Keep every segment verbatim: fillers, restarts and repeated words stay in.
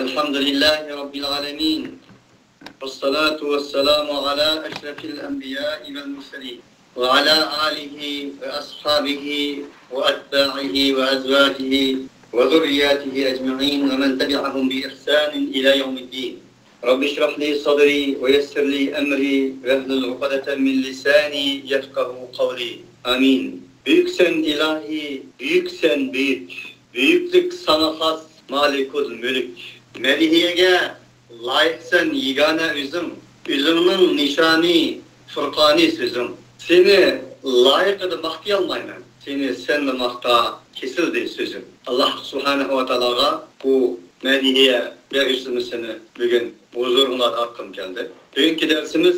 الحمد لله رب العالمين. والصلاة والسلام على أشرف الأنبياء والمرسلين وعلى آله وأصحابه وأتباعه وأزواجه وذرياته أجمعين ومن تبعهم بإحسان إلى يوم الدين. رب اشرح لي صدري ويسر لي أمري واحلل عقدة من لساني يفقه قولي. آمين. بۈيۈكسەن ئىلاھى، بۈيۈكسەن بۈيۈك. بۈيۈكلۈك ساڭا خاس، مالىكۇل مۈلۈك. مەدھىيەگە لايىقسەن يېگانە ئۆزۈڭ، ئۆزۈڭنىڭ نىشانى، پۇرقانى سۆزۈڭ. سېنى لايىقىدا ماختىيالمايمەن، سېنى سەنلا ماختا، كېسىلدى سۆزۈم. ئاللاھ سۇبھانەھۇ ۋە تائالاغا بۇ مەدھىيە بېغىشلىمىسىنى بۈگۈن ھۇزۇرۇڭلاردا ئايتقۇم كەلدى. بۈگۈنكى دەرسىمىز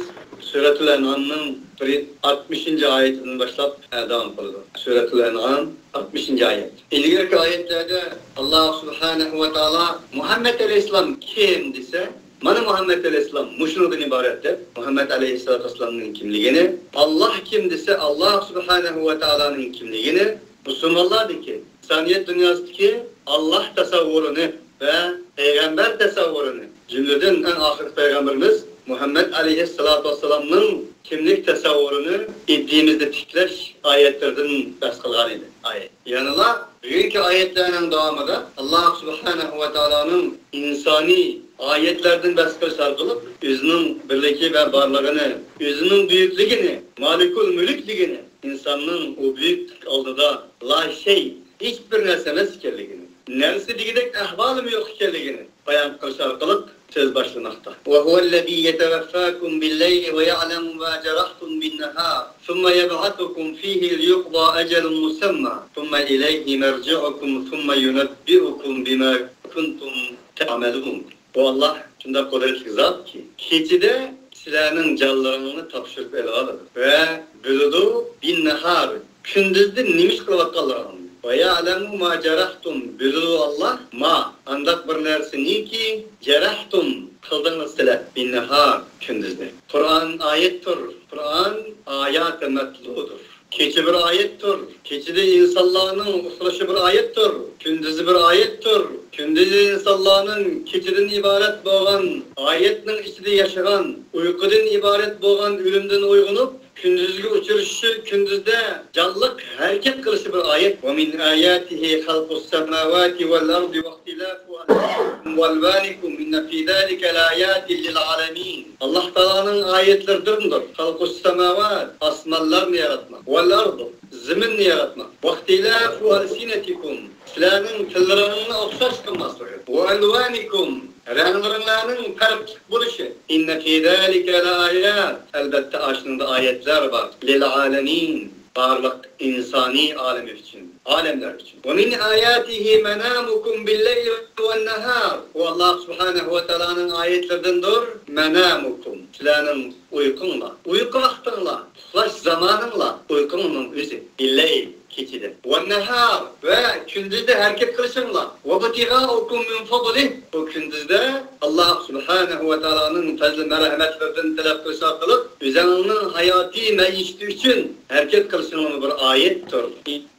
سۈرەتۇل ئەنئامنىڭ بىر، ئاتمىشىنچى ئايىتىدىن باشلاپ، ئە، داۋام قىلىدۇ. سۈرەتۇل ئەنئام، ئاتمىشىنچى ئايەت. ئىلگىرىكى ئايەتلەردە ئاللاھ سۇبھانەھۇ ۋە تائالا مۇھەممەد ئەلەيھىسسالام كىم دېسە، مانا مۇھەممەد ئەلەيھىسسالام مۇشۇنىڭدىن ئىبارەت دەپ، مۇھەممەد ئەلەيھىسسالاتۇ ۋەسسالامنىڭ كىملىكىنى، ئاللاھ كىم دېسە، ئاللاھ سۇبھانەھۇ ۋە تائالانىڭ كىملىكىنى، مۇسۇلمانلاردىكى، ئىنسانىيەت دۇنياسىدىكى ئاللاھ تەسەۋۋۇرىنى ۋە پەيغەمبەر تەسەۋۋۇرىنى، جۈملىدىن ئەڭ ئاخىرقى پەيغەمبىرىمىز مۇھەممەد ئەلەيھىسسالاتۇ ۋەسسالامنىڭ كىملىك تەسەۋۋۇرىنى ئىدىيىمىزدە تىكلەش ئايەتلىرىدىن بەھس قىلغان ئىدى. ئايەت. يەنىلا بۈگۈنكى ئايەتلەرنىڭ داۋامىدا ئاللاھ سۇبھانەھۇ ۋە تائالانىڭ ئىنسانىي ئايەتلەردىن بەھس قىلىش ئارقىلىق ئۆزىنىڭ بىرلىكى ۋە بارلىقىنى، ئۆزىنىڭ بۈيۈكلۈكىنى، مالىكۇل مۈلۈكلۈكىنى، ئىنساننىڭ ئۇ بۈيۈكلۈك ئالدىدا لا شەي، ھېچبىر نەرسە ئەمەس ئىكەنلىكىنى، نەرسە دېگۈدەك ئەھۋالىمۇ يوق ئىكەنلىكىنى بايان قىلىش ئارقىلىق سۆز باشلىماقتا. وهو الذي يتوفاكم بالليل ويعلم ما جرحتم بالنهار ثم يبعثكم فيه ليقضى أجل مسمى ثم إليه مرجعكم ثم ينبئكم بما كنتم تعملون. بۇ ئاللاھ شۇنداق قۇدرەتلىك زاتكى، كېچىدە سىلەرنىڭ جانلىرىڭلارنى تاپشۇرۇپ ئېلىۋالىدۇ ۋە بىلىدۇ، بالنهار، كۈندۈزدە نېمە ئىش قىلىۋاتقانلىرىڭلارنى. ويعلم ما جرحتم، بىلىدۇ ئاللاھ، ما، ئانداق بىر نەرسىنىكى، جرحتم، قىلدىڭلار سىلەر، بالنهار، كۈندۈزدە. قۇرئان ئايەتتۇر، قۇرئان ئايات مەتلۇدۇر. كېچە بىر ئايەتتۇر. كېچىدە ئىنسانلارنىڭ ئۇخلىشى بىر ئايەتتۇر. كۈندۈزى بىر ئايەتتۇر. كۈندۈزى ئىنسانلارنىڭ كېچىدىن ئىبارەت بولغان ھاياتنىڭ ئىچىدە ياشىغان، ئۇيقۇدىن ئىبارەت بولغان ئۆلۈمدىن ئويغىنىپ، كۈندۈزگە ئۇچرىشىشى، كۈندۈزدە جانلىق ھەرىكەت قىلىشى بىر ئايەت. ومن آياته خلق السماوات والأرض واختلاف ألسنتكم وألوانكم إن في ذلك لآيات للعالمين. ئاللاھ تائالانىڭ ئايەتلىرىدىندۇر. خلق السماوات، ئاسمانلارنى ياراتماق. والأرض، زېمىننى ياراتماق. واختلاف ألسنتكم، سىلەرنىڭ تىللىرىڭلارنى ئوخشاش قىلماسلىقى. وألوانكم، رەڭلىرىڭلارنىڭ پەرقلىق بولۇشى. إن في ذلك لآيات، ئەلبەتتە ئاشۇنىڭدا ئايەتلەر بار. للعالمين، بارلىق ئىنسانىي ئالىمى ئۈچۈن، ئالەملەر ئۈچۈن. ومن آياته منامكم بالليل والنهار. ئۇ ئاللاھ سۇبھانەھۇ ۋە تائالانىڭ ئايەتلىرىدىندۇر. منامكم، سىلەرنىڭ ئۇيقۇڭلار، ئۇيقۇ ۋاقتىڭلار، ئۇخلاش زامانىڭلار، ئۇيقۇڭنىڭ ئۆزى. بالليل، كېچىدە. والنهار، ۋە كۈندۈزدە ھەرىكەت قىلىشىڭلار. وابتغاءكم من فضله، بۇ كۈندۈزدە ئاللاھ سۇبھانەھۇ ۋە تائالانىڭ پەزلى مەرھەمەتلىرىدىن تەلەپ قىلىش ئارقىلىق ئۆزۈڭنىڭ ھاياتىي مەئىشىتى ئۈچۈن ھەرىكەت قىلىشىڭلارمۇ بىر ئايەتتۇر.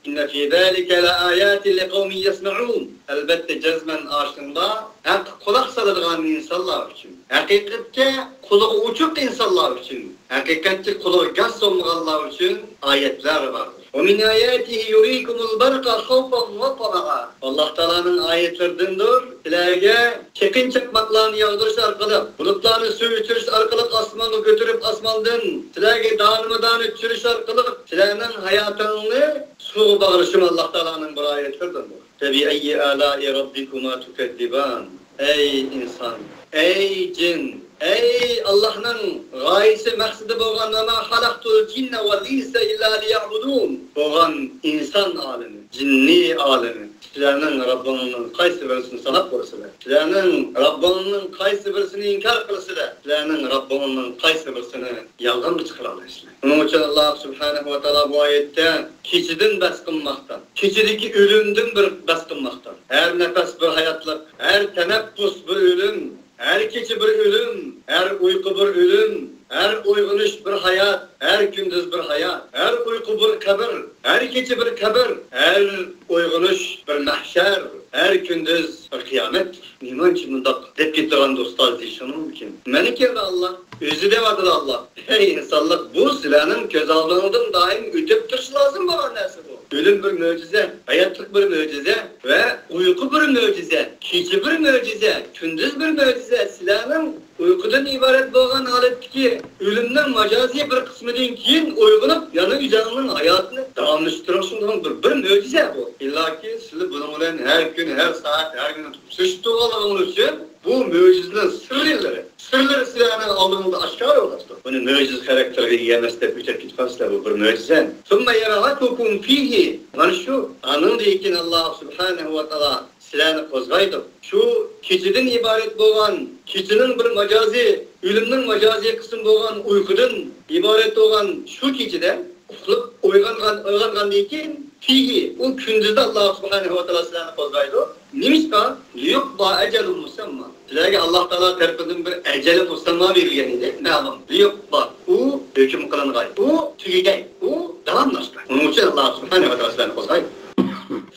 إن في ذلك لآيات لقوم يسمعون. ئەلبەتتە، جەزمەن ئاشۇنىڭدا ھەققە قۇلاق سالىدىغان ئىنسانلار ئۈچۈن، ھەقىقەتكە قۇلىقى ئوچۇق ئىنسانلار ئۈچۈن، ھەقىقەتكە قۇلىقى گاس بولمىغانلار ئۈچۈن ئايەتلەر باردۇر. ومن آياته يريكم البرق خوفا وطمعا. ئاللاھ تائالانىڭ ئايەتلىرىدىندۇر، سىلەرگە چېقىن چاقماقلارنى ياغدۇرۇش ئارقىلىق، بۇلۇتلارنى سۈرۈشتۈرۈش ئارقىلىق ئاسمانغا كۆتۈرۈپ، ئاسماندىن سىلەرگە دانىمۇ دانە چۈشۈرۈش ئارقىلىق سىلەرنىڭ ھاياتىڭلارنى سۇغا باغلىشىمۇ ئاللاھ تائالانىڭ بىر ئايەتلىرىدىندۇر. فبأي آلاء ربكما تكذبان. ئەي ئىنسان، ئەي جىن، ئەي ئاللاھنىڭ غايىسى، مەقسىتى بولغان وما خلقت الجن والإنس إلا ليعبدون بولغان ئىنسان ئالىمى، جىننى ئالىمى، سىلەرنىڭ رەببىڭلارنىڭ قايسى بىرسىنى ساناپ قىلىسىلەر؟ سىلەرنىڭ رەببىڭلارنىڭ قايسى بىرسىنى ئىنكار قىلىسىلەر؟ سىلەرنىڭ رەببىڭلارنىڭ قايسى بىرسىنى يالغانغا چىقىرالايسىلەر؟ شۇنىڭ ئۈچۈن ئاللاھ سۇبھانەھۇ ۋە تائالا بۇ ئايەتتە كېچىدىن بەھس قىلماقتا. كېچىدىكى ئۆلۈمدىن بىر بەھس قىلماقتا. ھەر نەپەس بىر ھاياتلىق، ھەر تەنەپپۇس بىر ئۆلۈم، ھەر كېچە بىر ئۆلۈم، ھەر ئۇيقۇ بىر ئۆلۈم، ھەر ئويغىنىش بىر ھايات، ھەر كۈندۈز بىر ھايات، ھەر ئۇيقۇ بىر قەبرە، ھەر كېچە بىر قەبرە، ھەر ئويغىنىش بىر مەھشەر، ھەر كۈندۈز بىر قىيامەت نېمانچە مۇنداق دەپ كېتىدىغان ئۇستاز دېيىشىڭ مۇمكىن. مانا كەلدى ئاللا، ئۆزى دەۋاتىدۇ ئاللا. ھەي ئىنسانلار، بۇ سىلەرنىڭ كۆز ئالدىڭلاردىن دائىم ئۆتۈپ تۇرۇشى لازىم بولغان نەرسە بۇ. ئۆلۈم بىر مۆجىزە، ھاياتلىق بىر مۆجىزە ۋە ئۇيقۇ بىر مۆجىزە، كېچە بىر مۆجىزە، كۈندۈز بىر مۆجىزە. سىلەرنىڭ ئۇيقۇدىن ئىبارەت بولغان ھالەتتىكى ئۆلۈمنىڭ ماجازىي بىر قىسمىدىن كېيىن ئويغىنىپ، يەنە ئۆزۈڭنىڭ ھاياتىنى داۋاملاشتۇرۇشۇڭ بىر، بىر مۆجىزە بۇ. ئىللاكى سىلەر بۇنىڭ بىلەن ھەر كۈن، ھەر سائەت، ھەر مىنۇت سۈرۈشتۈرۈۋالغىنىڭ ئۈچۈن بۇ مۆجىزىنىڭ سىرلىرى، سىرلىرى سىلەرنىڭ ئالدىڭىزدا ئاشكارا بولۇپتۇ. بۇنى مۆجىزە خاراكتېرىگە ئىگە ئەمەس دەپ ئۆتۈپ كېتىپ قالىسىلەر، بۇ بىر مۆجىزە. ثم يبعثكم فيه. مانا شۇ، ئانىڭدىن كېيىن ئاللا سۇبھانەھۇ ۋە تائالا سىلەرنى قوزغايدۇ. شۇ كېچىدىن ئىبارەت بولغان، كېچىنىڭ بىر ماجازى، ئۆلۈمنىڭ ماجازىي قىسمى بولغان ئۇيقۇدىن ئىبارەت بولغان شۇ كېچىدە ئۇخلاپ ئويغانغان، ئويغانغاندىن كېيىن، فيه، ئۇ كۈندۈزدە ئاللا سۇبھانەھۇ ۋە تائالا سىلەرنى قوزغايدۇ. نېمىشقا؟ ليقضى أجل مسمى. سىلەرگە ئاللا تائالا تەرىپىدىن بىر ئەجەل مۇسەمما بېرىلگەن ئىدى، مەلۇم. ليقضى، ئۇ ھۆكۈم قىلىنغاي، ئۇ تۈگىگەي، ئۇ داۋاملاشقاي. ئۇنىڭ ئۈچۈن ئاللا سۇبھانەھۇ ۋە تائالا سىلەرنى قوزغايدۇ.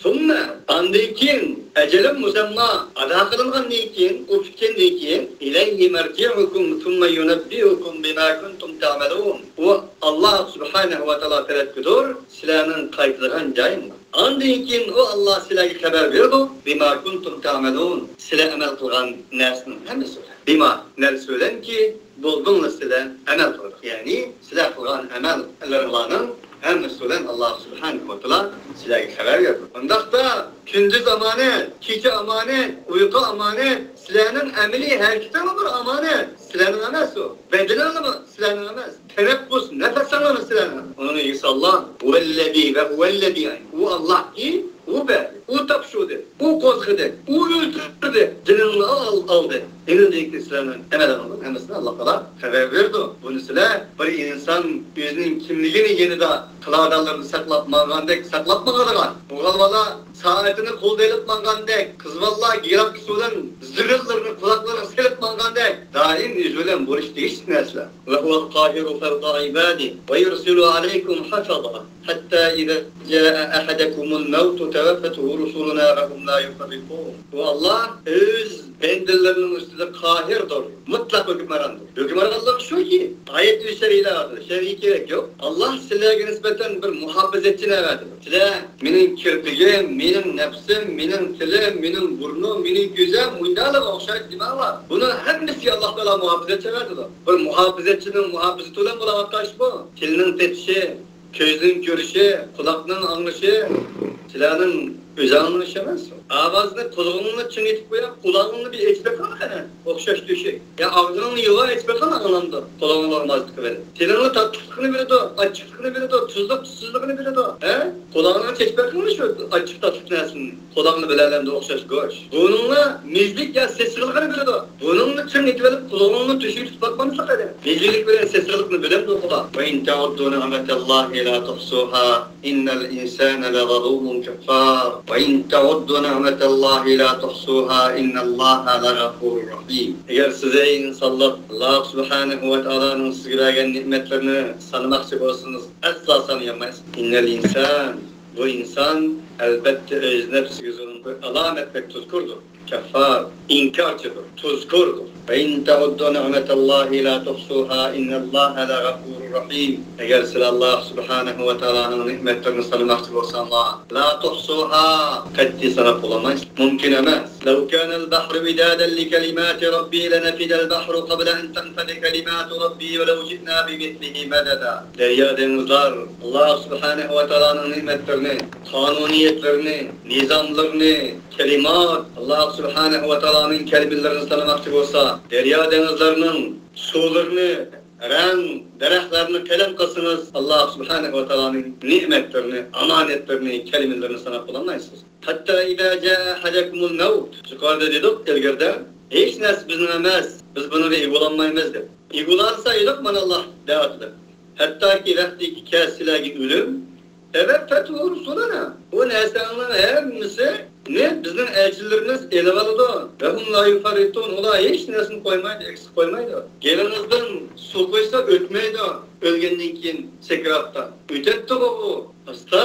ثم، ئاندىن كېيىن، ئەجەلىم مۇسەمما ئادا قىلىنغاندىن كېيىن، ئۇ پۈتكەندىن كېيىن، إليه مرجعكم ثم ينبئكم بما كنتم تعملون. ئۇ ئاللا سۇبھانەھۇ ۋە تائالا تەرەپكىدۇر سىلەرنىڭ قايتىدىغان جايىڭلار. ئاندىن كېيىن ئۇ ئاللا سىلەرگە خەۋەر بېرىدۇ، بما كنتم تعملون، سىلەر ئەمەل قىلغان نەرسىنىڭ ھەممىسى بىلەن. بما، نەرسە بىلەنكى، بولدۇڭلار سىلەر ئەمەل قىلدى. يەنى سىلەر قىلغان ئەمەللىرىڭلارنىڭ ھەممىسى بىلەن ئاللا سۇبھانەھۇ ۋە تائالا سىلەرگە خەۋەر بېرىدۇ. ئۇنداقتا كۈندۈز ئامانەت، كېچە ئامانەت، ئۇيقۇ ئامانەت، سىلەرنىڭ ئەمەلىي ھەرىكىتىڭلار بىر ئامانەت. سىلەرنىڭ ئەمەس ئۇ. بەدىنىڭلار سىلەرنىڭ ئەمەس. تەنەپپۇس، نەپەسىڭلار سىلەرنىڭ. ئۇنىڭ ئىگىسى ئاللا. ھۇۋەللەزى ۋە ھۇۋەللەزى. ئۇ ئاللاكى، ئۇ بەردى، ئۇ تاپشۇردى، ئۇ قوزغىدى، ئۇ ئۆلتۈردى، جېنىڭنى ئال-، ئالدى. ئېنىڭدىن كېيىن سىلەرنىڭ ئەمەلىڭلارنىڭ ھەممىسىنى ئاللا تائالا خەۋەر بېرىدۇ. بۇنى سىلەر بىر ئىنسان ئۆزىنىڭ كىملىكىنى يېنىدا قىلادانلىرىنى ساقلاپ ماڭغاندەك ساقلاپ ماڭىدىغان. ئوغۇل بالا سائىتىنى قولىدا ئېلىپ ماڭغاندەك، قىز بالىلار گىراپچىسى بىلەن زىغىنلىرىنى قۇلاقلىرىغا سېلىپ ماڭغاندەك، دائىم ئۆزى بىلەن بولۇشى تېگىشلىك نەرسىلەر. وهو القاهر فوق عباده ويرسل عليكم حفظة حتى إذا جاء أحدكم الموت توفته رسلنا وهم لا يفرطون. بۇ ئاللا ئۆز بەندىلىرىنىڭ ئۈستىدە قاھىردۇر، مۇتلەق ھۆكۈمرانىدۇر. ھۆكۈمرانلىق شۇكى، ئايەت شەرئىيلەر، شەرئىي كېرەك يوق. ئاللا سىلەرگە نىسبەتەن بىر مۇھاپىزەتچىنى ئەۋەتىدۇ. سىلەر مېنىڭ كىرپىكىم، مېنىڭ نەپسىم، مېنىڭ تىلىم، مېنىڭ بۇرنۇم، مېنىڭ كۆزۈم، مۇنداقلارغا ئوخشايدۇ دېمەڭلار. بۇنىڭ ھەممىسىگە ئاللا تائالا مۇھاپىزەتچى ئەۋەتىدۇ. بىر مۇھاپىزەتچىنىڭ مۇھاپىزىتى بىلەن بولاۋاتقان ئىش بۇ. تىلنىڭ تېتىشى، كۆزنىڭ كۆرۈشى، قۇلاقنىڭ ئاڭلىشى سىلەرنىڭ ئۆزۈڭلارنىڭ ئىشى ئەمەس. ئاۋازنى قۇلىقىڭنى چىڭ ئېتىپ قويۇپ، قۇلاقىڭنى بىر ئېچىپ بېقىڭ قېنى. ئوخشاش تۆشۈك. يا ئاغزىڭنى يۇغان ئېچىپ بېقىڭ ئاڭلامدۇ. قۇلىقىڭ ئاغرىماسلىقى بىلەن. تىلىڭنى تاتلىقلىقىنى بىلىدۇ، ئاچچىقلىقىنى بىلىدۇ، تۇزلۇق تۇزسىزلىقىنى بىلىدۇ. ھە؟ قۇلاقنى چېچىپ بېقىڭ شۇ ئاچچىق تاتلىق نەرسىنى. قۇلاقنى بىلەلەمدۇ ئوخشاش گۆش. بۇرنۇڭنىڭ مىزلىك يا سېسىقلىقىنى بىلىدۇ. بۇرنۇڭنى چىڭ ئېتىۋېلىپ، قۇلىقىڭنى تۆشۈككە تۇتۇپ باقمامسىلەر قېنى؟ مىزلىك بىلەن سېسىقلىقنى بىلەمدۇ قۇلاق؟ وإن تعدوا نعمة الله لا تحصوها إن الإنسان لظلوم كفار. وإن تعدوا نعمة الله لا تحصوها إن الله لغفور رحيم. ئەگەر سىز، ئەي ئىنسانلار، ئاللا سۇبھانەھۇ ۋە تائالانىڭ سىزگە بەرگەن نېمەتلىرىنى سانىماقچى بولسىڭىز، ئەسلا سانىيالمايسىز. إن الإنسان، بۇ ئىنسان، ئەلۋەتتە، ئۆز نەپسىگە زۇلۇم قىلىپ، ئالامەتلىك تۇزكوردۇر، كەففار، ئىنكارچىدۇر، تۇزكوردۇر. وإن تعدوا نعمة الله لا تحصوها إن الله لغفور رحيم. ئەگەر سىلەر ئاللا سۇبھانەھۇ ۋە تائالانىڭ نېمەتلىرىنى سانىماقچى بولساڭلار، لا تحصوها، قەتئىي ساناپ بولالمايسىلەر. مۇمكىن ئەمەس. لو كان البحر مدادا لكلمات ربي لنفد البحر قبل أن تنفد كلمات ربي ولو جئنا بمثله مددا. دەريا دېڭىزلار ئاللا سۇبھانەھۇ ۋە تائالانىڭ نېمەتلىرىنى، قانۇنىيەتلىرىنى، نىزاملىرىنى، كەلىمات، ئاللا سۇبھانەھۇ ۋە تائالانىڭ كەلىمىلىرىنى سانىماقچى بولسا، دەريا دېڭىزلارنىڭ سۇلىرىنى، رەڭ، دەرەخلەرنى قەلەم قىلسىڭىز، ئاللا سۇبھانەھۇ ۋە تائالانىڭ نېمەتلىرىنى، ئامانەتلىرىنى، كەلىمىلىرىنى ساناپ بولالمايسىز. حتى إذا جاء أحدكم الموت. يۇقىرىدا دېدۇق، ئىلگىرىدە، ھېچ نەرسە بىزنىڭ ئەمەس، بىز بۇنىڭغا ئىگە بولالمايمىز دەپ. ئىگە بولالسا ئىدۇق، مانا ئاللا دەۋاتىدۇ. ھەتتاكى ۋەقتىكى كەلسە سىلەرگە ئۆلۈم، توفته رسلنا. بۇ نەرسىلەرنىڭ ھەممىسىنى بىزنىڭ ئەلچىلىرىمىز ئېلىۋالىدۇ. وهم لا يفرطون. ئۇلار ھېچ نەرسىنى قويمايدۇ، ئەكسىگە قويمايدۇ. گېلىڭىزدىن سۇ قۇيسا ئۆتمەيدۇ. ئۆلگەندىن كېيىن سەكراتتا. ئۆتەتتىغۇ ئۇ. ئاستا.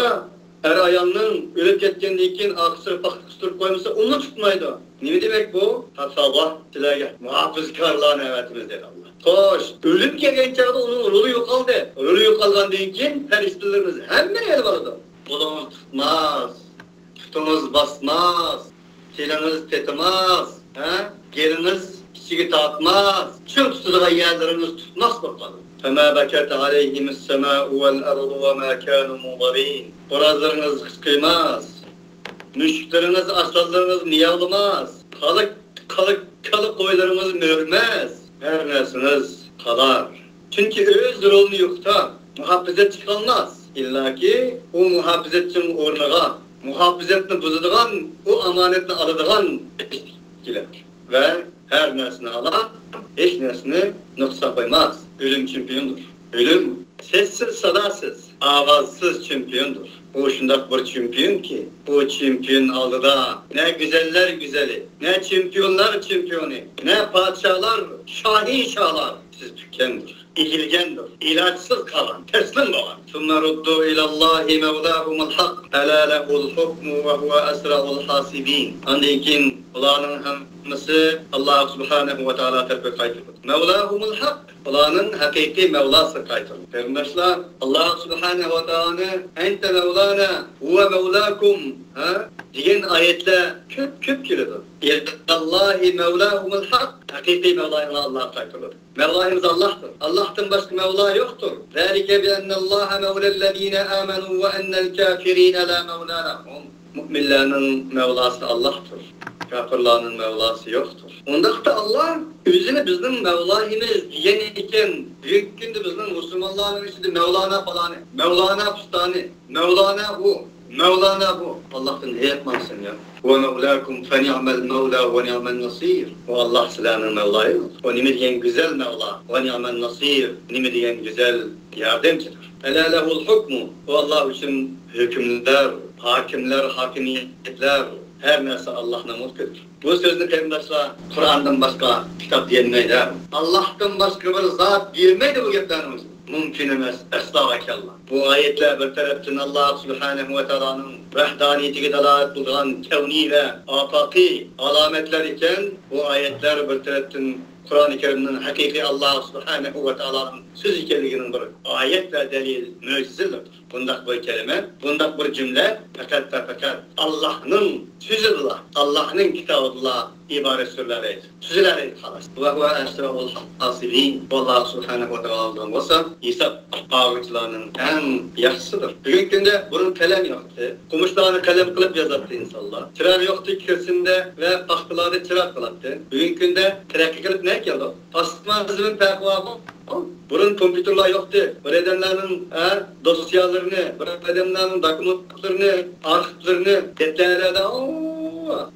ئەر ئايالنىڭ ئۆلۈپ كەتكەندىن كېيىن ئارقىسىغا پاختا قىستۇرۇپ قويمىسا، ئۇمۇ تۇتمايدۇ. نېمە دېمەك بۇ؟ ھەتتا سىلەرگە مۇھاپىزكارلارنى ئەۋەتىمىز دېدى ئاللا. خوش، ئۆلۈم كەلگەن چاغدا ئۇنىڭ روھى يوقالدى. روھى يوقالغاندىن كېيىن پەرىشتىلىرىمىز ھەممىنى ئېلىۋالىدۇ. قولىڭىز تۇتماس، پۇتىڭىز باسماس، تىلىڭىز تېتىماس، ھە؟ گېلىڭىز ئىچىگە تارتماس، چىڭ تۇتىدىغان يەرلىرىڭىز تۇتماس بولۇپ قالىدۇ. فما بكت عليهم السماء والأرض وما كانوا منظرين. خورازلىرىڭىز قىچقىرماس، مۈشۈكلىرىڭىز، ئارسلانلىرىڭىز مىياۋلىماس، كالا، كالا، كالا قويلىرىڭىز مۆرىمەس، ھەر نەرسىڭىز قالار. چۈنكى ئۆز رولىنى يوقىتار، مۇھاپىزەتچى قالماس. ئىللاكى ئۇ مۇھاپىزەتچىنىڭ ئورنىغا مۇھاپىزەتنى بۇزىدىغان، ئۇ ئامانەتنى ئالىدىغان كېلەر. ۋە ھەر نەرسىنى ئالار، ھېچ نەرسىنى نۇقسان قويماس. ئۆلۈم چېمپىيوندۇر. ئۆلۈم سەسسىز، ساداسىز، ئاۋازسىز چېمپىيوندۇر. ئۇ شۇنداق بىر چېمپىيونكى، ئۇ چېمپىيون ئالدىدا نە گۈزەللەر گۈزەلى، نە چېمپىيونلار چېمپىيونى، نە پادىشاھلار، شاھى شاھلار سىز پۈككەندۇر، ئېگىلگەندۇر، ئىلاجسىز قالغان، تەسلىم بولغان. ثم ردوا إلى الله مولاهم الحق ألا له الحكم وهو أسرع الحاسبين. ئاندىن كېيىن ئۇلارنىڭ ھەممىسى ئاللا سۇبھانەھۇ ۋە تائالا تەرىپىگە قايتۇرۇلدى. مولاھۇمۇل ھەق، ئۇلارنىڭ ھەقىقىي مەۋلاسىغا قايتۇرۇلدى. قېرىنداشلار، ئاللا سۇبھانەھۇ ۋە تائالانى «أنت مولانا هو مولاكم» ھە دېگەن ئايەتلەر كۆپ، كۆپ كېلىدۇ. «إلى الله مولاهم الحق»، ھەقىقىي مەۋلايىڭلار ئاللاغا قايتۇرۇلىدۇ. مەۋلايىمىز ئاللاھتۇر. ئاللاھتىن باشقا مەۋلا يوقتۇر. «ذلك بأن الله مولى الذين آمنوا وأن الكافرين لا مولى لهم». مۆمىنلەرنىڭ مەۋلاسى ئاللاھتۇر. كاپىرلارنىڭ مەۋلاسى يوقتۇر. ئۇنداقتا ئاللا ئۆزىنى بىزنىڭ مەۋلايىمىز دېگەن ئىكەن، بۈگۈنكى كۈندە بىزنىڭ مۇسۇلمانلارنىڭ ئىچىدە مەۋلانا پالانى، مەۋلانا پۇستانى، مەۋلانا ئۇ، مەۋلانا بۇ. ئاللاھتىن ھېيت ماڭسۇن يا. «هو مولاكم فنعم المولى ونعم النصير». ئۇ ئاللاھ سىلەرنىڭ مەۋلايىڭىز. ئۇ نېمە دېگەن گۈزەل مەۋلا. «ونعم النصير»، نېمە دېگەن گۈزەل ياردەمچىدۇر. «ألا له الحكم»، ئۇ ئاللاھ ئۈچۈن ھۆكۈملەر، ھاكىملەر، ھاكىمىيەتلەر، ھەر نەرسە ئاللاھنىڭ مۈلكىدۇر. بۇ سۆزنى قېرىنداشلار قۇرئاندىن باشقا كىتاب دېيەلمەيدۇ. ئاللاھتىن باشقا بىر زات دېيەلمەيدۇ بۇ گەپلەرنىڭ ئۆزى. مۇمكىن ئەمەس، ئەسلا ۋە كاللا. بۇ ئايەتلەر بىر تەرەپتىن ئاللاھ سۇبھانەھۇ ۋە تائالانىڭ ۋەھدانىيىتىگە دالالەت قىلىدىغان كەۋنىي ۋە ئاپاقىي ئالامەتلەر ئىكەن، بۇ ئايەتلەر بىر تەرەپتىن قۇرئانى كەرىمنىڭ ھەقىقىي ئاللاھ سۇبھانەھۇ ۋە تائالانىڭ سۆزى ئىكەنلىكىنىڭ بىر ئايەت ۋە دەلىل، مۆجىزىلىرىدۇر. بۇنداق بىر كەلىمە، بۇنداق بىر جۈملە پەقەت ۋە پەقەت ئاللاھنىڭ سۆزىدىلا، ئاللاھنىڭ كىتابىدىلا ئىبارەت سۈرۈلەلەيدۇ، تۈزۈلەلەيدۇ، خالاس. «وهو أسرع الحاسبين»، ئۇ ئاللاھ سۇبھانەھۇ ۋە تائالانىڭ بولسا ھېساب ئالغۇچىلارنىڭ ئەڭ ياخشىسىدۇر. بۈگۈنكى كۈندە بۇرۇن قەلەم يوقتى. قومۇچلارنى قەلەم قىلىپ يازاتتى ئىنسانلار. چىراغ يوقتى، كېرسىندا ۋە پاختىلاردا چىراغ قىلاتتى. بۈگۈنكى كۈندە تەرەققىي قىلىپ نەگە كەلدۇق؟ ئاسمان زېمىن پەرقى بارغۇ؟ بۇرۇن كومپيۇتېرلار يوقتى. بىر ئادەملەرنىڭ، ھە، دوسيالىرىنى، بىر ئادەملەرنىڭ دوكۇمېنتلىرىنى، ئارخىپلىرىنى دەپتەرلەردە، ئو،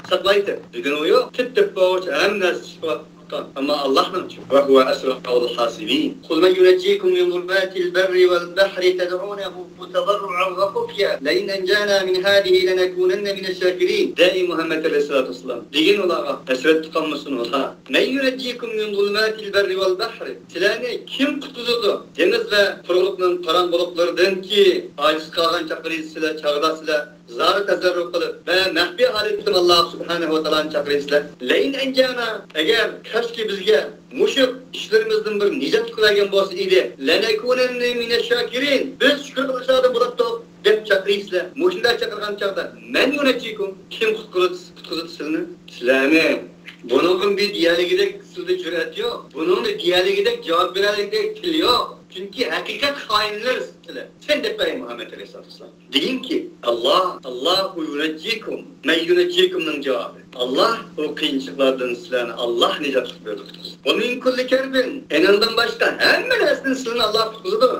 ساقلايتتى. بۈگۈن ئۇ يوق. تىپ تېپىپ بولغۇچە ھەممە نەرسە چىقىپ قالغان. ئەمما ئاللاھنىڭچۇ؟ «وهو أسرع الحاسبين». «قل من ينجيكم من ظلمات البر والبحر تدعونه تضرعا وخفية لئن أنجانا من هذه لنكونن من الشاكرين». دەي مۇھەممەد ئەلەيھىسسالاتۇ ۋەسسالام، دېگىن ئۇلارغا، ھەسرەتتە قالمىسۇن ئۇلار. «من ينجيكم من ظلمات البر والبحر»، سىلەرنى كىم قۇتقۇزىدۇ دېڭىز ۋە قۇرۇقلۇقنىڭ قاراڭغۇلۇقلىرىدىنكى؟ ئاجىز قالغان چاغدا سىلەر، چاغدا سىلەر زارى تەزەررۇ قىلىپ ۋە مەخپىي ھالەتتە ئاللاھ سۇبھانەھۇ ۋە تائالانى چاقىرىسىلەر. «لئن أنجانا»، ئەگەر كاشكى بىزگە مۇشۇ ئىشلىرىمىزدىن بىر نىجات قىلىپ بەرگەن بولسا ئىدى، «لنكونن من الشاكرين»، بىز شۈكۈر قىلغۇچىلاردىن بولاتتۇق دەپ چاقىرىسىلەر. مۇشۇنداق چاقىرغان چاغدا، «من ينجيكم»، كىم قۇتقۇزىدۇ، قۇتقۇزىدۇ سىلىنى؟ سىلەرنى. بۇنىڭغا بىر دېيەلىگۈدەك سىلىدە جۈرئەت يوق. بۇنىڭنى دېيەلىگۈدەك، جاۋاب بېرەلىگۈدەك تىل يوق. چۈنكى ھەقىقەت خائىنلىرى سىلەر. سەن دەپ بەر، مۇھەممەد ئەلەيھىسسالاتۇ ۋەسسالام. دېگىنكى، «ئاللاھ، ئاللاھ يۇنەججىكۇم». «مەن يۇنەججىكۇم»نىڭ جاۋابى. ئاللاھ بۇ قىيىنچىلىقلاردىن سىلەرنى ئاللاھ نىجات قىلىپ بېرىدۇ، قۇتقۇزىدۇ. «ۋە مىن كۇللى كەربىن». ئېنىڭدىن باشقا ھەممە نەرسىدىن سىلەرنى ئاللاھ قۇتقۇزىدۇ.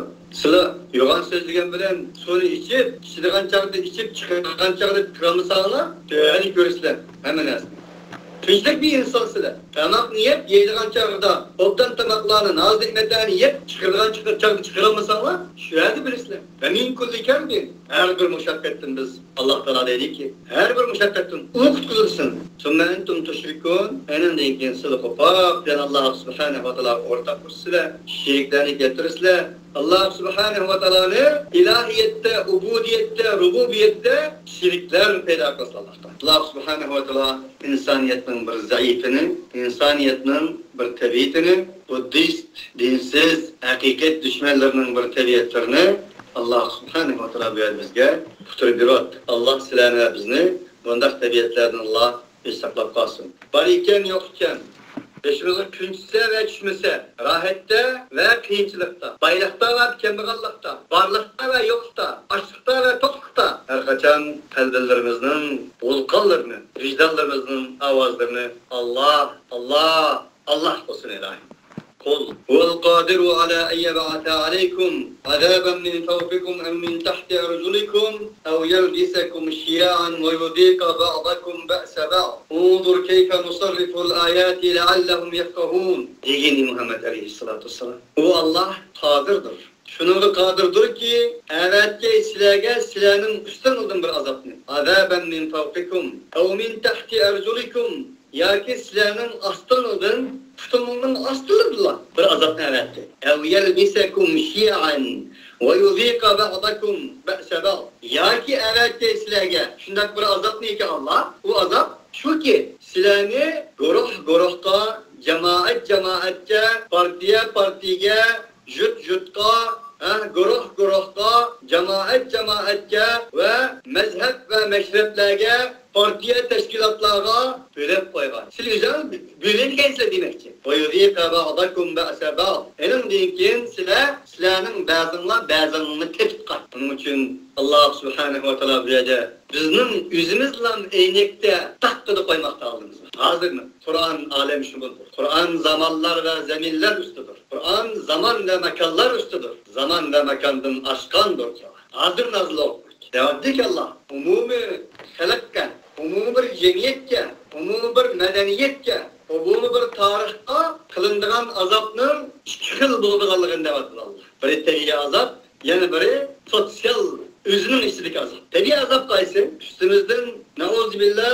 سىلەر يوغان سۆزلىگەن بىلەن سۇنى ئىچىپ، ئىچىدىغان چاغدا ئىچىپ، چىقىدىغان چاغدا چىقىرالمىساڭلار، تۆۋەندە كۆرىسىلەر ھەممە نەرسىنى. شۇنچىلىك بىر ئىنسان سىلەر. تاماقنى يەپ، يەيدىغان چاغدا ئوبدان تاماقلارنى، ناز-نېمەتلەرنى يەپ، چىقىدىغان چاغدا چىقىرالمىساڭلار، شۇ يەردە بىلىسىلەر. ۋە مىن كۇللى كەربىن. ھەر بىر مۇشەققەتتىن بىز، ئاللاھ تائالا دەيدۇكى، ھەر بىر مۇشەققەتتىن ئۇ قۇتقۇزۇلسۇن. ثم أنتم تشركون. ئەنەندىن كېيىن سىلەر قوپاپ يەنە ئاللاھ سۇبھانەھۇ ۋە تائالاغا ئورتاق قوشىسىلەر، شېرىكلەرنى كەلتۈرىسىلەر. ئاللاھ سۇبھانەھۇ ۋە تائالانى ئىلاھىيەتتە، ئۇبۇدىيەتتە، رۇبۇبىيەتتە شېرىكلەر پەيدا قىلىسىلەر ئاللاھقا. ئاللاھ سۇبھانەھۇ ۋە تائالا ئىنسانىيەتنىڭ بىر زەئىپىنى، ئىنسانىيەتنىڭ بىر تەبىئىتىنى، بۇددىست، دىنسىز، ھەقىقەت دۈشمەنلىرىنىڭ بىر تەبىئەتلىرىنى ئاللاھ سۇبھانەھۇ ۋە تائالا بۇ يەردە بىزگە ئۇقتۇرۇپ بېرىۋاتىدۇ. ئاللاھ سىلەرنى ۋە بىزنى بۇنداق تەبىئەتلەردىن ئاللاھ بىز ساقلاپ قالسۇن. بار ئىكەن، يوق ئىكەن، بېشىمىزغا كۈن چۈشسە ۋە چۈشمىسە، راھەتتە ۋە قىيىنچىلىقتا، بايلىقتا ۋە كەمبەغەللىكتە، بارلىقتا ۋە يوقلۇقتا، ئاچلىقتا ۋە توقلۇقتا، ھەرقاچان قەلبىلىرىمىزنىڭ ۋۇلقانلىرىنى، ۋىجدانلىرىمىزنىڭ ئاۋازلىرىنى، ئاللاھ، ئاللاھ، ئاللاھ بولسۇن ئىلاھىم. قل هو القادر على أن يبعث عليكم عذابا من فوقكم أو من تحت أرجلكم أو يلبسكم شيعا ويذيق بعضكم بأس بعض. انظر كيف نصرف الآيات لعلهم يفقهون. دېگىنى مۇھەممەد ئەلەيھىسسالاتۇ ۋەسسالام. ئۇ ئاللاھ قادىردۇر. شۇنىڭغا قادىردۇركى، ئەۋەتكەي سىلەرگە سىلەرنىڭ ئۈستۈڭىزدىن بىر ئازابنى. عذابا من فوقكم أو من تحت أرجلكم. ياكى سىلەرنىڭ ئاستىڭىزدىن، پۇتۇڭنىڭ ئاستىدىنلا بىر ئازابنى ئەۋەتتى. أو يلبسكم شيعا ويذيق بعضكم بأس بعض. ياكى ئەۋەتتى سىلەرگە شۇنداق بىر ئازابنىكى ئاللاھ، ئۇ ئازاب شۇكى، سىلەرنى گۇرۇھ گۇرۇھقا، جامائەت جامائەتكە، پارتىيە پارتىيىگە، يۇرت يۇرتقا، ھە، گۇرۇھ گۇرۇھقا، جامائەت جامائەتكە ۋە مەزھەپ ۋە مەشرەپلەرگە، پارتىيە تەشكىلاتلارغا بۆلۈپ قويغان. سىلەر ئۆزۈڭلار بۆلۈنگەنسىلەر دېمەكچى. ويذيق بعضكم بأس بعض. ئېنىڭدىن كېيىن سىلەر، سىلەرنىڭ بەزىڭلار بەزىڭلارنى تېتىتقان. شۇنىڭ ئۈچۈن ئاللاھ سۇبھانەھۇ ۋە تائالا بۇ يەردە بىزنىڭ ئۆزىمىزلا ئەينەكتە تاققىدە قويماقتا ئالدىمىزغا. ھازىرمۇ قۇرئان ئالەمشۇمۇلدۇر. قۇرئان زامانلار ۋە زەمىنلەر ئۈستىدۇر. قۇرئان زامان ۋە ماكانلار ئۈستىدۇر. زامان ۋە ماكاندىن ئاشقاندۇر قۇرئان. ھازىر نازىل بولۇپ دەۋاتىدىكى ئاللاھ ئومۇمىي خەلققە، ئومۇمىي بىر جەمئىيەتكە، ئومۇمىي بىر مەدەنىيەتكە، ئومۇمىي بىر تارىخقا قىلىنىدىغان ئازابنىڭ ئىككى خىل بولىدىغانلىقىنى دەۋاتىدۇ ئاللاھ. بىرى تەبىئىي ئازاب، يەنە بىرى سوتسىيال، ئۆزىنىڭ ئىچىدىكى ئازاب. تەبىئىي ئازاب قايسى؟ ئۈستىمىزدىن، نەئۇزۇبىللا،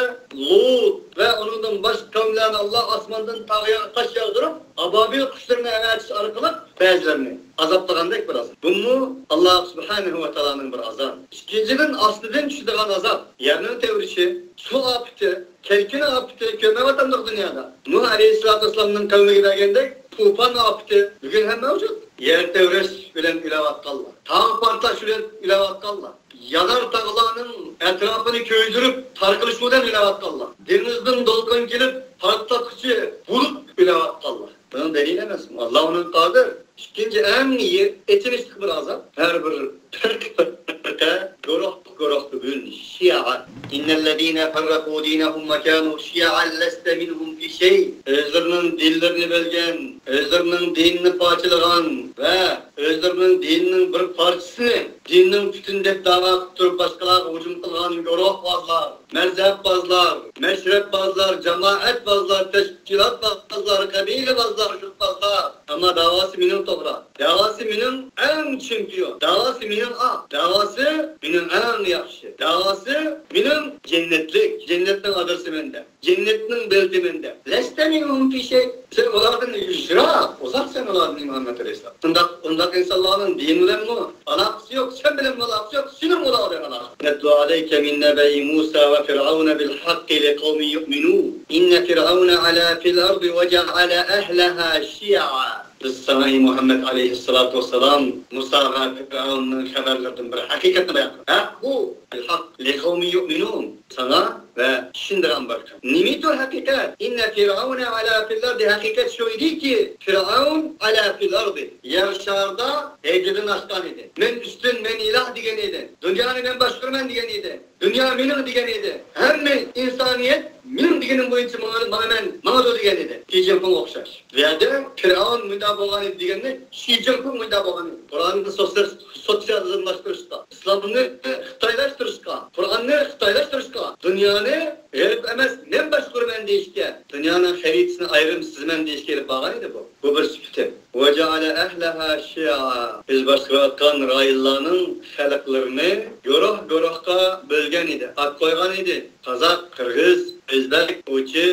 لۇت ۋە ئۇنىڭدىن باشقا قەۋملەرنى ئاللاھ ئاسماندىن تاغ يا-، تاش ياغدۇرۇپ، ئابابىل قۇشلىرىنى ئەۋەتىش ئارقىلىق بەزىلىرىنى ئازابلىغاندەك بىر ئازاب. بۇمۇ ئاللاھ سۇبھانەھۇ ۋە تائالانىڭ بىر ئازابى. ئىككىنچىدىن، ئاستىدىن چۈشىدىغان ئازاب. يەرنىڭ تەۋرىشى، سۇ ئاپىتى، كەلكۈن ئاپىتى كۆرمەيۋاتامدۇق دۇنيادا. نۇھ ئەلەيھىسسالاتۇ ۋەسسالامنىڭ قەۋمىگە بەرگەندەك تۇپان ئاپىتى بۈگۈن ھەم مەۋجۇت. يەر تەۋرەش بىلەن ئۆلۈۋاتقانلار، تاغ پارتلاش بىلەن ئۆلۈۋاتقانلار، يانار تاغلارنىڭ ئەتراپىنى كۆيدۈرۈپ تارقىلىشى بىلەن ئۆلۈۋاتقانلار، دېڭىزدىن دولقۇن كېلىپ پارتلاتقۇچى بولۇپ ئۆلۈۋاتقانلار. بۇنىڭ دەلىلى ئەمەسمۇ؟ ئاللاھ ئۇنىڭ قادىر. ئىككىنچى، ئەڭ يە-، ئېچىنىشلىق بىر ئازاب. ھەر بىر پىرقە پىرقە، گۇرۇھ گۇرۇھقا بۆلۈنۈش. شىئا. إن الذين فرقوا دينهم وكانوا شيعا لست منهم في شيء. ئۆزلىرىنىڭ دىنلىرىنى بۆلگەن، ئۆزلىرىنىڭ دىنىنى پارچىلىغان ۋە ئۆزلىرىنىڭ دىنىنىڭ بىر پارچىسىنى دىننىڭ پۈتۈن دەپ داۋا قىلىپ تۇرۇپ باشقىلارغا ھۇجۇم قىلغان گۇرۇھبازلار، مەزھەپبازلار، مەشرەپبازلار، جامائەتبازلار، تەشكىلاتبازلار، قەبىلىبازلار، يۇرتبازلار. ئەمما داۋاسى مېنىڭ توغرا. داۋاسى مېنىڭ ئەڭ چېمپىيون. داۋاسى مېنىڭ ئاق. داۋاسى مېنىڭ ئەڭ ياخشى. داۋاسى مېنىڭ جەننەتلىك. جەننەتنىڭ ئادرېسى مەندە. جەننەتنىڭ بېلىتى مەندە. لست منهم في شيء. سەن ئۇلاردىن يىراق، ئۇزاقسەن ئۇلاردىن، مۇھەممەد ئەلەيھىسسالام. ئۇنداق، ئۇنداق ئىنسانلارنىڭ دىنى بىلەنمۇ ئالاقىسى يوق، سەن بىلەنمۇ ئالاقىسى يوق، سېنىڭ ئۇلار بىلەن ئالاقىڭ. نتلو عليك من نبأ موسى وفرعون بالحق لقوم يؤمنون. إن فرعون علا في الأرض وجعل أهلها شيعا. بىز ساڭا، ئەي مۇھەممەد ئەلەيھىسسالاتۇ ۋەسسالام، مۇساغا پىرئەۋننىڭ خەۋەرلىرىدىن بىر ھەقىقەتنى بايان قىلدۇق. ھەق بۇ، الحق، لقوم يؤمنون، ساڭا ۋە چۈشىنىدىغان بىر قەۋم. نېمىدۇ ھەقىقەت؟ إن فرعون علا في الأرض، ھەقىقەت شۇ ئىدىكى، پىرئەۋن علا في الأرض، يەر شارىدا ھەددىدىن ئاشقان ئىدى. مەن ئۈستۈن، مەن ئىلاھ دېگەن ئىدى. دۇنيانى مەن باشقۇرىمەن دېگەن ئىدى. دۇنيا مېنىڭ دېگەن ئىدى. ھەممە ئىنسانىيەت مېنىڭ دېگىنىم بويىچە ماڭا-، ماڭىمەن، ماڭىدۇ دېگەن ئىدى. شى جىنپىڭغا ئوخشاش. بۇ يەردە پىرئەۋن مۇنداق بولغان ئىدى دېگەندەك، شى جىنپىڭ مۇنداق بولغان ئىدى. قۇرئاننى سوتسىيال-، سوتسىيالىزملاشتۇرۇشقا، ئىسلامنى خىتايلاشتۇرۇشقا، قۇرئاننى خىتايلاشتۇرۇشقا، دۇنيانى غەرب ئەمەس، مەن باشقۇرىمەن دېيىشكە، دۇنيانىڭ خەرىتىسىنى ئايرىم سىزىمەن دېيىشكە ئېلىپ بارغان ئىدى بۇ. بۇ بىر سۈپىتى. وجعل أهلها شيعا. بىز باشقۇرۇۋاتقان رايونلارنىڭ خەلقلىرىنى گۇرۇھ-گۇرۇھقا بۆلگەن ئىدى، ئات قويغان ئىدى. قازاق، قىرغىز، ئۆزبەك، ئۇچى،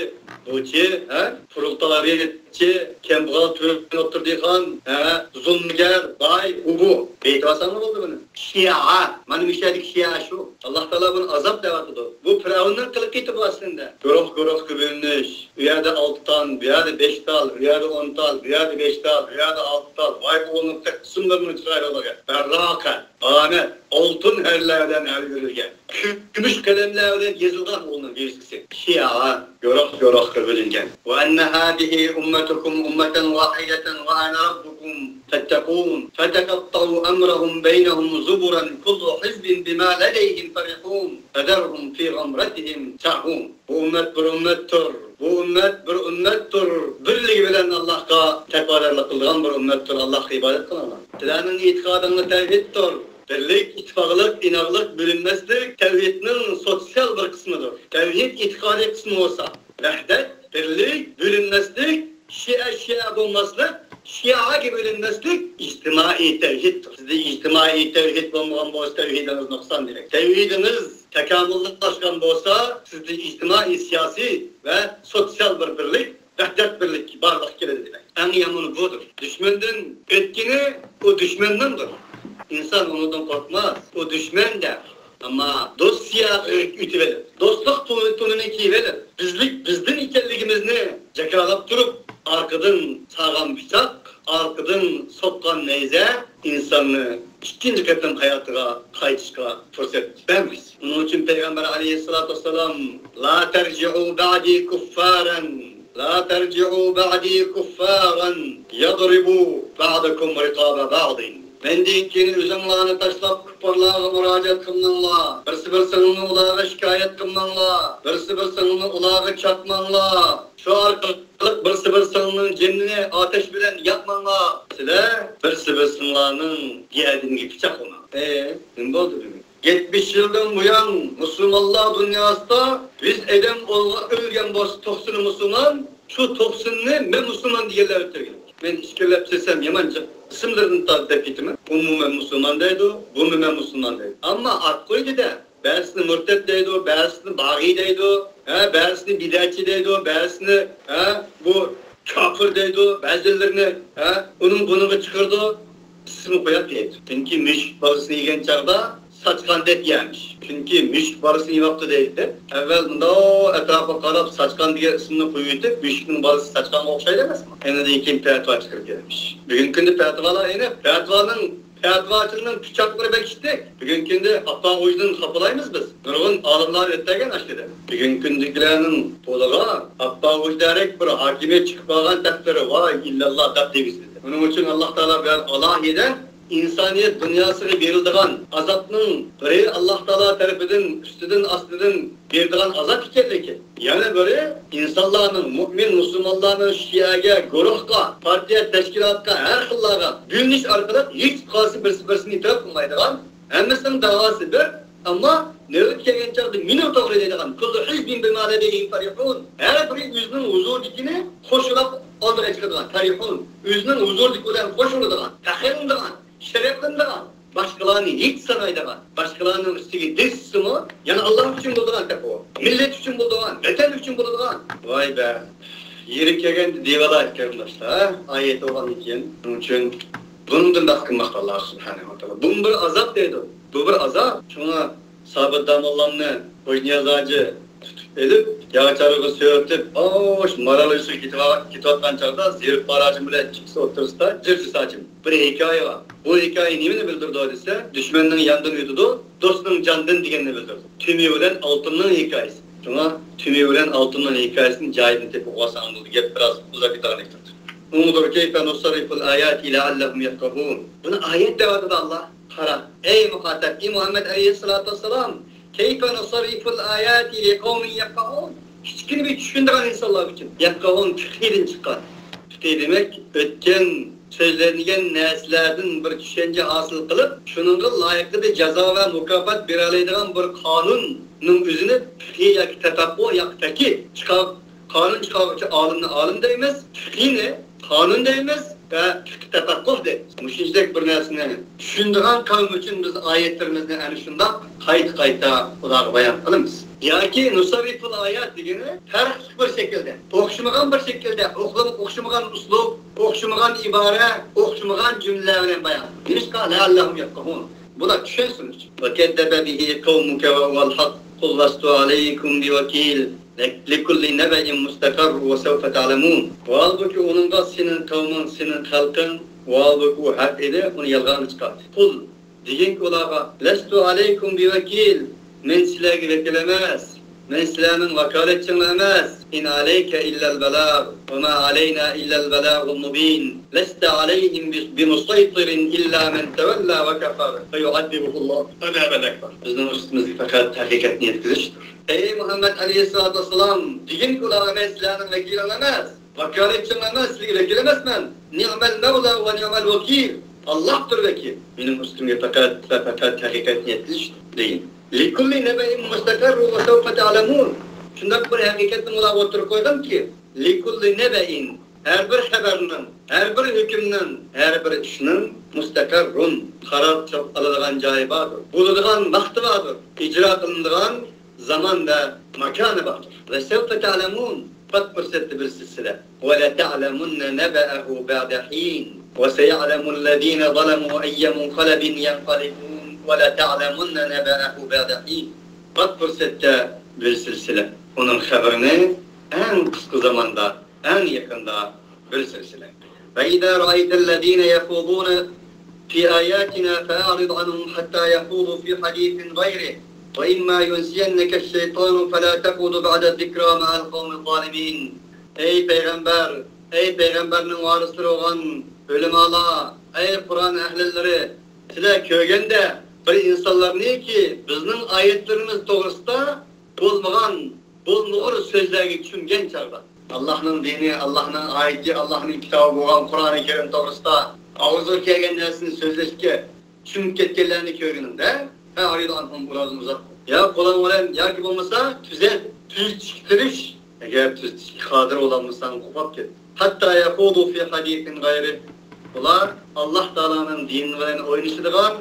بۇچى، ھە؟ پرولېتارىيەتچى، كەمبەغەل، تۆۋەن ئوتتۇرا دېھقان، ھە؟ زۇلمىگەر، باي، ئۇ بۇ. بېيىتىۋالساڭلار بولدى بۇنى. شىئە. مانا مۇشۇ يەردىكى شىئە شۇ. ئاللا تائالا بۇنى ئازاب دەۋاتىدۇ. بۇ پىرئەۋننىڭ قىلىقى ئىدى بۇ ئەسلىدە. گۇرۇھ-گۇرۇھقا بۆلۈنۈش. ئۇ يەردە ئالتە تال، بۇ يەردە بەش تال، ئۇ يەردە ئون تال، بۇ يەردە بەش تال، بۇ يەردە ئالتە تال. ۋاي ئوغلۇم، قىسىملىرىنىڭ چىرايلىقلىقى. بەرراقە. ئامەت ئالتۇن ھەرلەر بىلەن ھەرلىۋېرىلگەن، كۈمۈش قەلەملەر بىلەن يېزىلغان ئۇنىڭ ۋېسىقىسى. شىئە، گۇرۇھ-گۇرۇھقا بۆلۈنگەن. وأن هذه أمتكم أمة واحدة وأنا ربكم فاتقون. فتقطعوا أمرهم بينهم زبرا كل حزب بما لديهم فرحون. فذرهم في غمرتهم يلعبون. بۇ ئۈممەت بىر ئۈممەتتۇر. بۇ ئۈممەت بىر ئۈممەتتۇر. بىرلىكى بىلەن ئاللاھقا تەقۋادارلىق قىلىدىغان بىر ئۈممەتتۇر. ئاللاھقا ئىبادەت قىلىڭلار. سىلەرنىڭ ئېتىقادىڭلار تەۋھىدتۇر. بىرلىك، ئىتتىپاقلىق، ئىناقلىق، بۆلۈنمەسلىك تەۋھىدنىڭ سوتسىيال بىر قىسمىدۇر. تەۋھىد ئېتىقادىي قىسمى بولسا، ۋەھدەت، بىرلىك، بۆلۈنمەسلىك، شىئە، شىئە بولماسلىق، شىئەگە بۆلۈنمەسلىك ئىجتىمائىي تەۋھىدتۇر. سىزدە ئىجتىمائىي تەۋھىد بولمىغان بولسا، تەۋھىدىڭىز نۇقسان دېمەك. تەۋھىدىڭىز تاكامۇللاشقان بولسا، سىزدە ئىجتىمائىي، سىياسىي ۋە سوتسىيال بىر بىرلىك، ۋەھدەت بىرلىك بارلىققا كېلىدۇ دېمەك. ئەڭ يامىنى بۇدۇر. دۈشمەندىن ئۆتكىنى ئۇ دۈشمەننىڭدۇر. ئىنسان ئۇنىڭدىن قورقماس. ئۇ دۈشمەن دەپ. ئەمما دوستىيە ئۆتۈۋېلىپ، دوستلۇق تونى-، تونىنى كىيىۋېلىپ، بىزلىك بىزدىن ئىكەنلىكىمىزنى جاكارلاپ تۇرۇپ، ئارقىدىن سالغان پىچاق، ئارقىدىن سوققان نەيزە ئىنساننى ئىككىنچى قېتىم ھاياتىغا قايتىشقا پۇرسەت بەرمەيدۇ. ئۇنىڭ ئۈچۈن پەيغەمبەر ئەلەيھىسسالاتۇ ۋەسسالام، لا ترجعوا بعدي كفارا، لا ترجعوا بعدي كفارا يضرب بعضكم رقاب بعض. مەندىن كېيىن ئۆزۈڭلارنى تاشلاپ كۇپپارلارغا مۇراجىئەت قىلماڭلار. بىرسى بىرسىڭلارنى ئۇلارغا شىكايەت قىلماڭلار. بىرسى بىرسىڭلارنى ئۇلارغا چاقماڭلار. شۇ ئارقىلىق بىرسى بىرسىڭلارنىڭ جېنىنى ئاتەش بىلەن ياقماڭلار. سىلەر بىرسى بىرسىڭلارنىڭ گەدىنىگە پىچاق ئۇرماڭ. ئە، نېمە بولدى بۈگۈن؟ يەتمىش يىلدىن بۇيان مۇسۇلمانلار دۇنياسىدا يۈز ئادەم ئولغا ئۆلگەن بولسا، توقسىنى مۇسۇلمان، شۇ توقسىنىنى مەن مۇسۇلمان دېگەنلەر ئۆلتۈرگەن. مەن ئىككىلەپ سېسەم يامان جىق ئىسىملىرىنى تا-، دەپ كېتىمەن. ئۇمۇ مەن مۇسۇلمان دەيدۇ، بۇمۇ مەن مۇسۇلمان دەيدۇ. ئەمما ئات قويدى-دە، بەزىسىنى مۇرتەت دەيدۇ، بەزىسىنى باغىي دەيدۇ، ھە، بەزىسىنى بىدئەتچى دەيدۇ، بەزىسىنى، ھە، بۇ كاپىر دەيدۇ، بەزىلىرىنى، ھە، ئۇنىڭ بۇنىڭغا چىقىرىدۇ، ئىسىمنى قويۇپ دەيدۇ. چۈنكى مۈشۈك بالىسىنى يېگەن چاغدا ساچقاندەك يەمىش. چۈنكى مۈشۈك بالىسىنى يەۋاپتۇ دەيدۇ دەپ. ئەۋۋەل مۇنداق ئەتراپىغا قاراپ ساچقان دېگەن ئىسىمنى قويۇۋېتىپ، مۈشۈكنىڭ بالىسى ساچقانغا ئوخشايدۇ ئەمەسمۇ؟ ئاندىن كېيىن پەتىۋا چىقىرىپ بەرمىش. بۈگۈنكى كۈندە پەتىۋالار ئېنىق. پەتىۋانىڭ، پەتىۋاچىلىرىنىڭ پىچاقلىرى بەك ئىتتىك. بۈگۈنكى كۈندە ئاپپا غوجىدىن خاپىلايمىز بىز. نۇرغۇن ئالىملار ئۆتەلگەن ئاشۇ يەردە. بۈگۈنكى كۈندىكىلەرنىڭ قولىغا ئاپپا غوجىدەك بىر ھاكىمىيەت چىقىپ قالغان تەختلىرى، ۋاي ئىللاللا دەپ دېگۈسى. ئۇنىڭ ئۈچۈن ئاللا تائالا بۇ يەردە ئالاھىدە ئىنسانىيەت دۇنياسىغا بېرىلىدىغان ئازابنىڭ بىرى ئاللا تائالا تەرىپىدىن ئۈستىدىن ئاستىدىن بېرىدىغان ئازاب ئىكەنلىكى. يەنە بىرى ئىنسانلارنىڭ، مۇئمىن مۇسۇلمانلارنىڭ شىئەگە، گۇرۇھقا، پارتىيە تەشكىلاتقا، ھەر خىللارغا بۆلۈنۈش ئارقىلىق ھېچ قايسى بىرسى بىرسىنى ئېتىراپ قىلمايدىغان، ھەممىسىنىڭ داۋاسى بىر، ئەمما نۆۋەت كەلگەن چاغدا مېنىڭ توغرا دەيدىغان، كۇللۇ ھىزبىن بىما لەدەيھىم فەرىھۇن. ھەر بىرى ئۆزىنىڭ ھۇزۇرىدىكىنى قوشۇرلاپ ئالدىغا چىقىدىغان، فەرىھۇن. ئۆزىنىڭ ھۇزۇرىدىكى بىلەن قوشۇلىدىغان، پەخىرلىنىدىغان، شەرەپلىنىدىغان، باشقىلارنى ھېچ سانايدىغان، باشقىلارنىڭ ئۈستىگە دەسسىمۇ، يەنە ئاللا ئۈچۈن بولىدىغان تەقۋا، مىللەت ئۈچۈن بولىدىغان، ۋەتەن ئۈچۈن بولىدىغان. ۋاي بە، يېرى كەلگەندە دېۋالايدۇ قېرىنداشلار، ئايەت بولغاندىن كېيىن. شۇنىڭ ئۈچۈن بۇنىڭدىن بەخت قىلماقتا ئاللا سۇبھانەھۇ ۋە تائالا. بۇمۇ بىر ئازاب دەيدۇ. بۇ بىر ئازاب. شۇڭا سابىت داموللامنى خوجانىياز ھاجى تۇتۇپ ئېلىپ، ياغاچارغا سۆرىتىپ، ئاۋۇ مارال ئۆسۈپ كېتىۋا-، كېتىۋاتقان چاغدا زېرىپ باراجىم بىلەن ئىككىسى ئوتتۇرىسىدا جىرجىساچىم. بىر ھېكايە بار. بۇ ھېكايە نېمىنى بىلدۈرىدۇ دېسە، دۈشمەننىڭ ياندىن ئۆتىدۇ، دوستنىڭ جاندىن دېگەننى بىلدۈرىدۇ. تۈمى بىلەن ئالتۇننىڭ ھېكايىسى. شۇڭا تۈمى بىلەن ئالتۇننىڭ ھېكايىسىنى جايىدىن تېپىپ ئوقۇساڭ بولدى. گەپ بىراز ئۇزاپ كېتىدىغاندەك تۇرىدۇ. انظر كيف نصرف الآيات لعلهم يفقهون. بۇنى ئايەت دەۋاتىدۇ ئاللا. قارا، ئەي مۇخاتەب، ئەي مۇھەممەد ئەلەيھىسسالاتۇ ۋەسسالام، كيف نصرف الآيات لقوم يفقهون. كىچىككىنە بىر چۈشىنىدىغان ئىنسانلار ئۈچۈن. يفقهون، پىقھىدىن چىققان. پىقھى دېمەك، ئۆتكەن سۆزلەنگەن نەرسىلەردىن بىر چۈشەنچە ھاسىل قىلىپ، شۇنىڭغا لايىقىدا جازا ۋە مۇكاپات بېرەلەيدىغان بىر قانۇننىڭ ئۆزىنى پىقھى ياكى تەپەققۇھ ياكى پەقىھ چىقار-، قانۇن چىقارغۇچى ئالىمنى ئالىم دەيمىز، پىقھىنى قانۇن دەيمىز، ۋە پىقھى تەپەققۇھ دەيمىز. مۇشۇنچىلىك بىر نەرسىنى چۈشىنىدىغان قەۋم ئۈچۈن بىز ئايەتلىرىمىزنى ئەنە شۇنداق قايتا-قايتا ئۇلارغا بايان قىلىمىز. ياكى نۇسەررىفۇل ئايات دېگىنى پەرقلىق بىر شەكىلدە، ئوخشىمىغان بىر شەكىلدە، ئوخلىما-، ئوخشىمىغان ئۇسلۇب، ئوخشىمىغان ئىبارە، ئوخشىمىغان جۈملىلەر بىلەن بايان قىلىمىز. نېمىشقا؟ لەئەللەھۇم يەفقەھۇن. بۇلار چۈشەنسۇن ئۈچۈن. وكذب به قومك وهو الحق قل لست عليكم بوكيل لكل نبإ مستقر وسوف تعلمون. ۋاھالبۇكى ئۇنىڭغا سېنىڭ قەۋمىڭ، سېنىڭ خەلقىڭ، ۋاھالبۇكى ئۇ ھەق ئىدى، ئۇنى يالغانغا چىقاردى. قل، دېگىنكى ئۇلارغا، لست عليكم بوكيل، مەن سىلەرگە ۋەكىل ئەمەس، مەن سىلەرنىڭ ۋاكالەتچىڭلار ئەمەس. إن عليك إلا البلاغ وما علينا إلا البلاغ المبين لست عليهم بمسيطر إلا من تولى وكفر فيعذبه الله العذاب الأكبر. بىزنىڭ ئۈستىمىزگە پەقەت ھەقىقەتنى يەتكۈزۈشتۇر. ئەي مۇھەممەد ئەلەيھىسسالاتۇ ۋەسسالام، دېگىنكى ئۇلارغا، مەن سىلەرنىڭ ۋەكىلىڭلار ئەمەس، ۋاكالەتچىڭلار ئەمەس، سىلەرگە ۋەكىل ئەمەسمەن. نعم المولى ونعم الوكيل. ئاللاھتۇر ۋەكىل. مېنىڭ ئۈستۈمگە پەقەت ۋە پەقەت ھەقىقەتنى يەتكۈزۈشتۇر، دېگىن. لكل نبإ مستقر وسوف تعلمون. شۇنداق بىر ھەقىقەتنى ئۇلارغا ئوتتۇرىغا قويغىنكى، لكل نبإ، ھەر بىر خەۋەرنىڭ، ھەر بىر ھۆكۈمنىڭ، ھەر بىر ئىشنىڭ مۇستەقەررۇن، قارار ئالىدىغان جايى باردۇر، بولىدىغان ۋاقتى باردۇر، ئىجرا قىلىنىدىغان زامان ۋە ماكانى باردۇر. وسوف تعلمون، پات پۇرسەتتە بىلىسىز سىلەر. ولتعلمن نبأه بعد حين وسيعلم الذين ظلموا أي منقلب ينقلبون ولتعلمن نبأه بعد حين. پات پۇرسەتتە بىلىسىز سىلەر ئۇنىڭ خەۋىرىنى، ئەڭ قىسقا زاماندا، ئەڭ يېقىندا بىلىسىز سىلەر. وإذا رأيت الذين يخوضون في آياتنا فأعرض عنهم حتى يخوضوا في حديث غيره وإما ينسينك الشيطان فلا تقعد بعد الذكرى مع القوم الظالمين. ئەي پەيغەمبەر، ئەي پەيغەمبەرنىڭ ۋارىسلىرى بولغان ئۆلىمالار، ئەي قۇرئان ئەھلىلىرى، سىلەر كۆرگەندە بىر ئىنسانلارنىكى بىزنىڭ ئايەتلىرىمىز توغرىسىدا بولمىغان، بولمىغۇر سۆزلەرگە چۆمگەن چاغدا، ئاللاھنىڭ دىنى، ئاللاھنىڭ ئايىتى، ئاللاھنىڭ كىتابى بولغان قۇرئانى كەرىم توغرىسىدا ئاغزىغا كەلگەن نەرسىنى سۆزلەشكە چۆمۈپ كەتكەنلەرنى كۆرگىنىڭدە، فأعرض عنهم، ئۇلاردىن ئۇزاق بول. يا قولۇڭ بىلەن ياكى بولمىسا تۈزەت، تۈزىتىشكە تىرىش. ئەگەر تۈزىتىشكە قادىر بولالمىساڭ، قوپۇپ كەت. حتى يخوضوا في حديث غيره. ئۇلار ئاللاھ تائالانىڭ دىنى بىلەن ئوينىشىدىغان،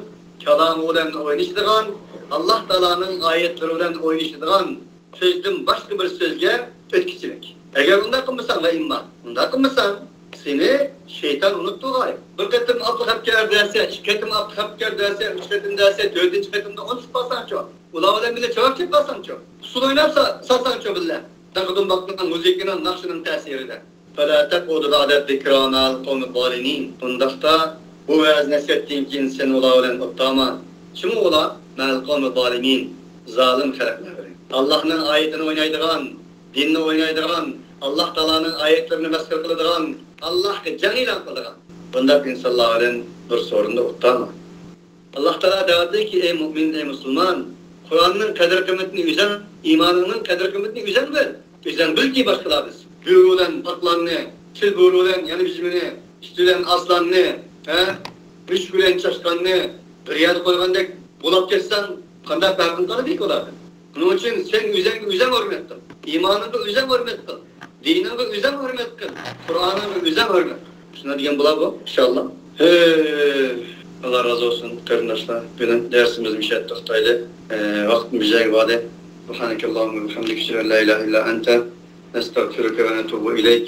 كالامى بىلەن ئوينىشىدىغان، ئاللاھ تائالانىڭ ئايەتلىرى بىلەن ئوينىشىدىغان سۆزدىن باشقا بىر سۆزگە ئۆتكۈچىلىك. ئەگەر ئۇنداق قىلمىساڭ، ۋە ئىمما، ئۇنداق قىلمىساڭ، سېنى شەيتان ئۇنتۇپ تۇرغاي. بىر قېتىم ئاپتىخاپ كەر دېسە، ئىككى قېتىم ئاپتىخاپ كەر دېسە، ئۈچ قېتىم دېسە، تۆتىنچى قېتىمدا ئۇنتۇپ قالساڭچۇ؟ ئۇلار بىلەن بىللە چاۋاك چېلىپ قالساڭچۇ؟ ئۇسسۇل ئويناپ سا-، سالساڭچۇ بىللە؟ داقا دۇمباقنىڭ، مۇزىكىنىڭ، ناخشىنىڭ تەسىرىدە. فلا تقعد بعد الذكرى مع القوم الظالمين. ئۇنداقتا بۇ ۋەز نەسىھەتتىن كېيىن سەن ئۇلار بىلەن ئولتۇرما. كىم ئۇلار؟ مع القوم الظالمين. زالىم خەلقلەر بىلەن. ئاللاھنىڭ ئايىتىنى ئوينايدىغان، دىننى ئوينايدىغان، ئاللاھ تائالانىڭ ئايەتلىرىنى مەسخىرە قىلىدىغان، ئاللاھقا جەڭ ئېلان قىلىدىغان بۇنداق ئىنسانلار بىلەن بىر سورۇندا ئولتۇرما. ئاللاھ تائالا دەۋاتىدۇكى، ئەي مۇئمىن، ئەي مۇسۇلمان، قۇرئاننىڭ قەدىر-قىممىتىنى ئۆزەڭ، ئىمانىڭنىڭ قەدىر-قىممىتىنى ئۆزەڭ بىل. ئۆزەڭ بىلكى باشقىلار بىلسۇن. بۆرە بىلەن ئاتلارنى، پىل بۆرە بىلەن يەنە بىزمىنى، ئىت بىلەن ئاسلاننى، ھە، مۈشۈك بىلەن چاشقاننى بىر يەردە قويغاندەك بۇلاپ كەتسەڭ، قانداق پەرقىڭ قالىدىكى ئۇلاردىن؟ شۇنىڭ ئۈچۈن سەن ئۆزەڭگە ئۆزەڭ ھۆرمەت قىل. ئىمانىڭغا ئۆزەڭ ھۆرمەت قىل. دىنىڭغا ئۆزەڭ ھۆرمەت قىل. قۇرئانىڭغا ئۆزەڭ ھۆرمەت قىل. شۇنداق دېگەن بولا بۇ، ئىنشاللا. ھەي، ئاللا رازى بولسۇن، قېرىنداشلار. بۈگۈن دەرسىمىزنى مۇشۇ يەردە توختىتايلى. ئە، ۋاقىتمۇ بىر يەرگە باردى. سبحانك اللهم وبحمدك، أشهد أن لا إله إلا أنت، نستغفرك ونتوب إليك.